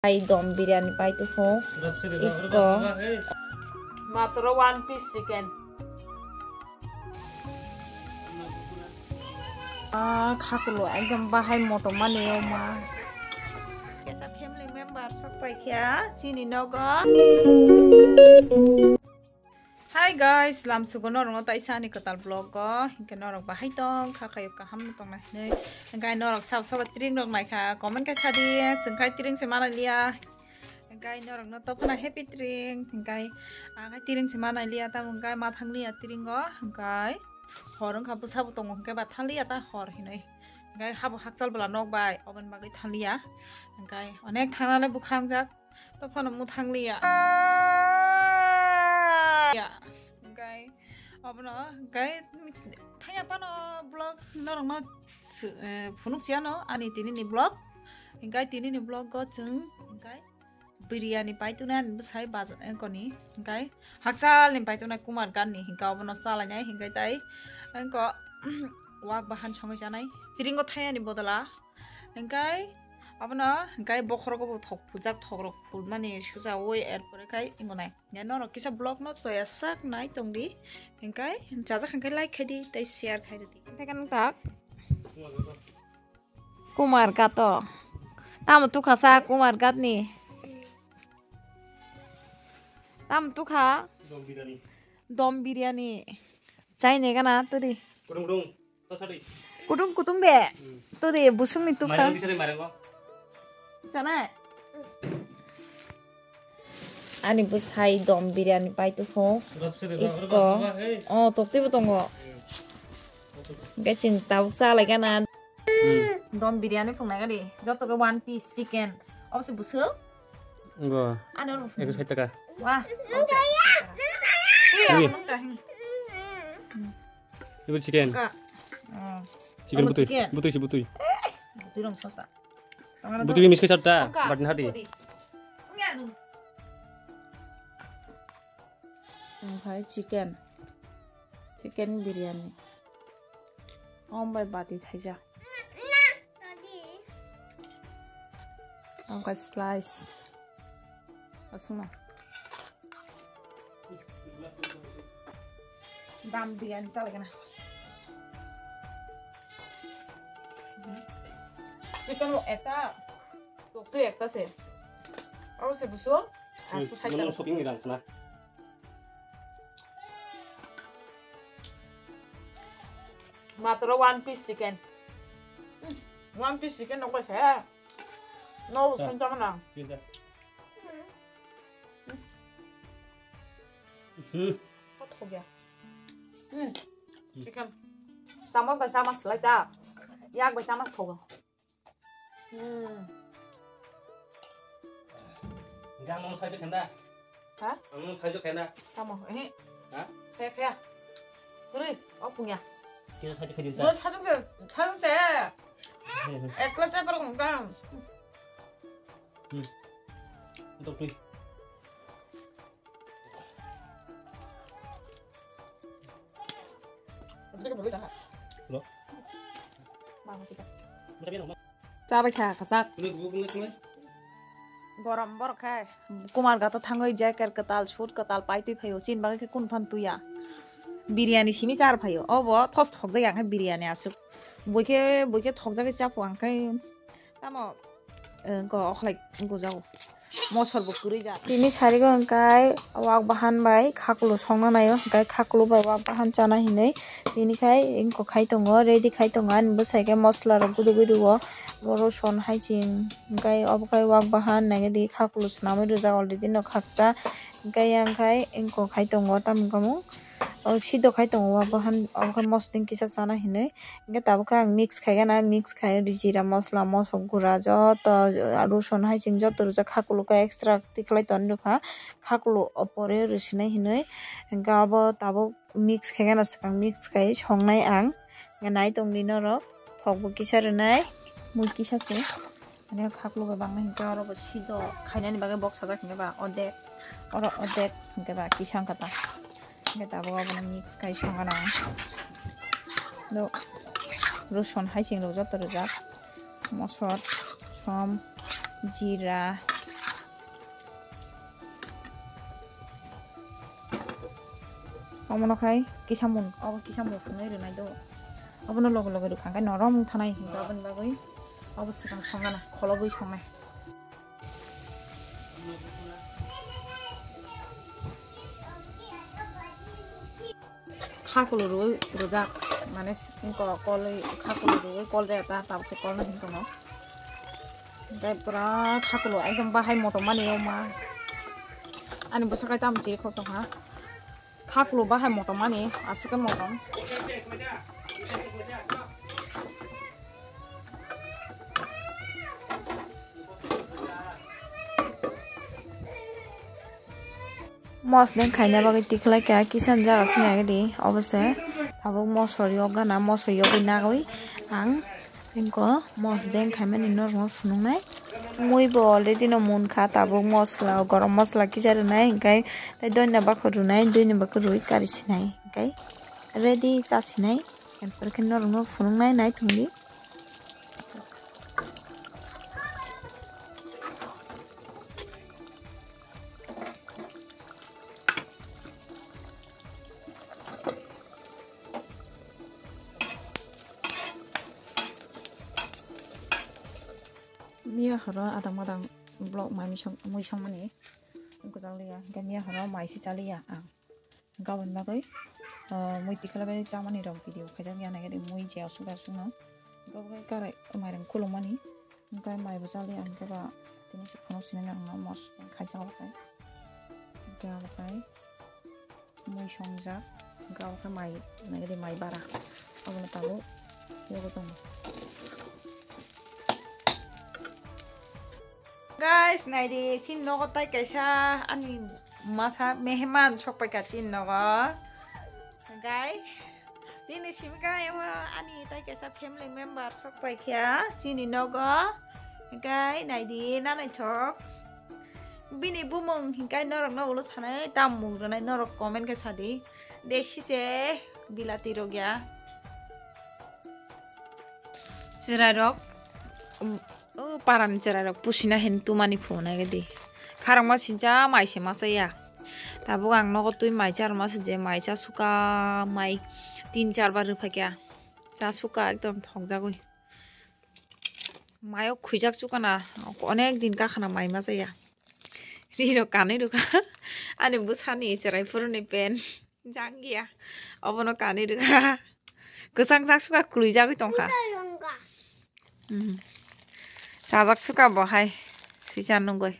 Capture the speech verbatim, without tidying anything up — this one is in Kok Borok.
Hai dom biryani pai tu ho. Ikko. Matro one piece chicken. Ah, khakulo ekdom bahai motom mani o ma. Kesa family member sok pai kha chini nogo. Hi guys, lamsugo norokno taisa ani kwtal vlog o. Hinkhe norok bahai tong kha, khayo kaham no tong nai hinwi. Hinkhe norok sabo sabo tring rok nai kha, comment khe sadi, chwng khai tring se manai liya. Hinkhe norokno tophana happy tring. Hinkhe ang khai tring se manai liya, tamo hinkhe ma thang liya tring o. Hinkhe hor wngkha bwsa bo tongo, hinkhe ba thang liya ta hor hinwi. Hinkhe habo hakchal bwla nok bai, oboni bagwi thang liya. Hinkhe onek thang nale bwkha wngjak. To phano muthang liya. Ya. Hinkhe obono hinkhe thaya phano vlog norokno su-, eh, phunuk chiyano ani tini ni vlog. Hinkhe tini ni vlog o chwng hinkhe biryani paitunai ani bwsai bazar, eh, koni hinkhe hakchal ni paitunai Kumar Ghat ni hinkhe obono chalainai hinkhe tai hinkhe wak bahan songwi chanai tringo thaya ni bodola. Hinkhe abono hinkhe bokhorogo bo thok phujak, thok rok phulmani sujaui, erpore khai ingonai. Norok kisa vlog no choya sak nai tongdi. Hinkhe chajak hinkhe like khaidi tei share khaidi. Hinkhe nang tak Kumar Ghat o. Tamo tukha sa Kumar Ghat ni. Tamo tukha? Dom biryani. Dom biryani. Chai ne gana todi. Kudung kudung. Kutung kutung de. Hmm. To de busung ni tukha. Mari, mari, mari, mari. Sana. Ani bwsai dom biryani pai tukho. Ikko. Oh, tokti bo tongo. Gaching tabuk chalai gana. Hmm. Dom biryani phungnai gadi. Joto ke one piece chicken. Obo se busung? Engo. Ano. Ekso sait taka. Wah. Obo se. Iya, iya. Ano cahing. Ibu chicken. Ka. Oh. Chicken. Ano butui. Chicken. Butui si butui. Butui rong sosa. Butui miss khe charta, button hati. Omo khai chicken. Chicken biryani. Omo bai bati thaija. Omo khai slice. Asuna. Dam biryani chalai gana. Chicken bo ekta, toktwi ekta se. Aro se busu, hmm, ekso sait taka. Shopping ni rang khna. Matro one piece chicken. Hmm, one piece chicken nokbai se. No, ah, songchama na. Pinta. Hmm. Hot ho gaya. Hmm. Hmm. Chicken. Chamoch bai chama slai ta. Yak bai chama thogo. Hmm. Gang no sai khenda. Ha? Ang no thaijo khaina. Tamo, eh. Ha? Khe, khe. Kuri, o punya. Kisa thaijo khaidin ta. No thajong se, thajong se. Ekla cha parong ka. Hmm. Tok tui. Lo. Mama sika. Mata bino. Chabai kha, khachak. Kune kubu kune kune. Gorom borok khai. Kumar Ghat o thangwi jacket kwtal, suit kwtal pai twi phaio. Chini bagwi khe kun phan tuya. Biryani simi char phaio. Obo thos thokjak ya khe biryani aswk. Bui khe, bui khe thokjagwi chapu ang khai. Tamo, eh, go okhlai go jago. Mosor bo kwrwi jak. Tini sarigo hwnkhe wak bahan bai khakulu songna naio, hwnkhe khakulu bai wak bahan chana hinwi tini khai wngkok khai tongo, ready khai tongo. Ani bwsai khe mosla rok gudugwi rwo, bo roson haiching, hwnkhe obo khai wak bahan naikhe di khakulu swnamwi rwjak already no khaksa, hwnkhe yang khai wngkok khai tongo tamni kamung. O sido khai tongo wak bahan, obo khe mosodeng kisa chana hinwi. Hingke tabuk khe ang mix khaigana, mix khai jira mosla, mosok gura joto, roson hai ching joto rijak, khakulu khe extra tikhlai toni rwkha, khakulu o pore rwsinai hinwi. Hingke abo tabuk mix khaigana swkang, mix khai songnai ang. Hingke nai tongdi norok, thokbo kisa rwnai, mui kisa se. Ani khaklu bai bangma hinkhe oro bo sido khainani bagwi boksajak hinkhe ba odek, oro odek hinkhe ba kisa wngkha ta. Hinkhe tabuk abono mix khai songna nango. Do roson hai chwng rok joto rwjak, mosor, som, jira, Omono khai kisamung, obo kisamung phunui rwnai do. Obono loge loge rwkha khe norom wng thanai hinkhe aboni bagwi obo swkang songana, kholobwi songnai. Khakulo rwui rwjak, mane ko-, kolwi khakulo rwui kol jaya ta, tabukse kolno hintono. Tei pura khakulo ekdom bahai motom mani o ma. Ani bwsa kai tamo chiri khok tongkha. Khakulo bahai motom mani, aswk khe motom. Mosodeng khaina bagwi tikhlai kha, kisan jaga sini agedi, obo se tabuk moso yok gana, moso yogwi nagwi ang. Inko mosodeng khaimani norokno phunuknai. Mui bo already no munkha, tabuk mosla, gorom mosla kisa rwnai, hinkhe tei doina bakho rwnai, doina bakho rwi kari sinai, hinkhe ready cha sinai. Erpore khe norokno phunuknai, naithokdi. Miya horo adang madang vlog mai mui song, mui songmani. Gojak liya, hinkhe miya horo mai se chaliya ang. Gabon bagwi, ah, mui tikla bai chamani rok video khaijak ya nai mui je asuk asuk no. Gabon karai mairang khulumani. Hinkhe mai bo chaliya hinkhe ba tini se phunuk sinai ang no mos khaijak obo khai. Hinkhe obo khai. Mui songjak, hinkhe obo khe mai, naidi mai bara. Obono tabuk yogo tongo. Guys, naidi, chini nogo tai kaisa ani masa meheman sokpaikha chini nogo. Guys, tini simi khe ani tai kaisa family member sokpaikha chini nogo. Guys, naidi, nanaithok. Bini bumung hinkai norok no ulo sanai, tam mung rwnai norok comment khe sadi. Desi se bilati rok ya. Cherai rok, um, o parani cherai rok pusina hin tumani phunai gedi. Kharang ma sincha mai se masa ya. Tabuk ang nogo twi mai char masa je mai cha suka mai tin char bar rwphaikya. Cha suka ekdom thokjagwi. Mayo khwijak chukana, onek din kakhana mai majaya. Rirok kanwi rwkha. Ani bwsani cherai phuruni pen jangya. Obono kanwi rwkha. Kwchang jak suka kwlwijagwi tongkha. Mhm. Chajak suka bo hai. Swija nungwi.